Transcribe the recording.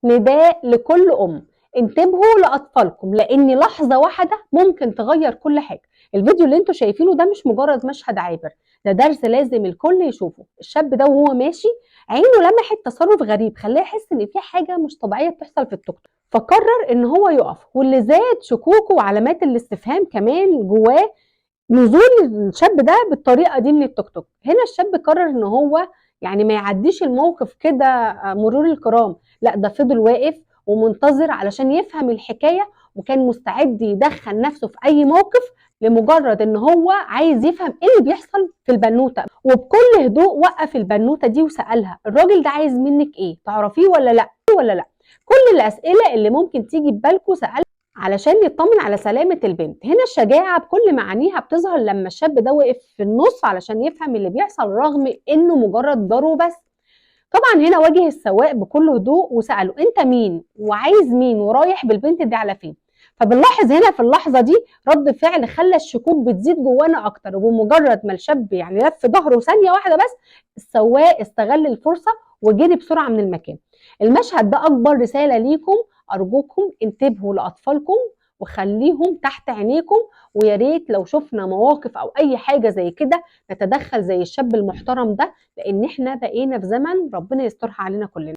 نداء لكل ام، انتبهوا لاطفالكم لان لحظة واحدة ممكن تغير كل حاجة. الفيديو اللي انتوا شايفينه ده مش مجرد مشهد عابر، ده درس لازم الكل يشوفه. الشاب ده وهو ماشي عينه لمحت تصرف غريب خلاه يحس ان في حاجة مش طبيعية بتحصل في التوك توك، فقرر ان هو يقف. واللي زاد شكوكه وعلامات الاستفهام كمان جواه نزول الشاب ده بالطريقة دي من التوك توك. هنا الشاب قرر ان هو يعني ما يعديش الموقف كده مرور الكرام، لا ده فضل واقف ومنتظر علشان يفهم الحكاية، وكان مستعد يدخل نفسه في اي موقف لمجرد ان هو عايز يفهم ايه اللي بيحصل في البنوته. وبكل هدوء وقف البنوته دي وسالها الراجل ده عايز منك ايه، تعرفيه ولا لا ولا لا. كل الاسئلة اللي ممكن تيجي في بالكم سالها علشان يطمن على سلامة البنت. هنا الشجاعة بكل معانيها بتظهر لما الشاب ده وقف في النص علشان يفهم اللي بيحصل رغم انه مجرد جاره بس. طبعا هنا واجه السواق بكل هدوء وسأله انت مين وعايز مين ورايح بالبنت دي على فين. فبنلاحظ هنا في اللحظة دي رد فعل خلى الشكوك بتزيد جوانا اكتر، وبمجرد ما الشاب يعني لف ظهره ثانية واحدة بس السواق استغل الفرصة وجري بسرعة من المكان. المشهد ده اكبر رسالة ليكم، ارجوكم انتبهوا لاطفالكم وخليهم تحت عينيكم، ويا ريت لو شفنا مواقف او اي حاجة زي كده نتدخل زي الشاب المحترم ده، لان احنا بقينا في زمن ربنا يسترها علينا كلنا.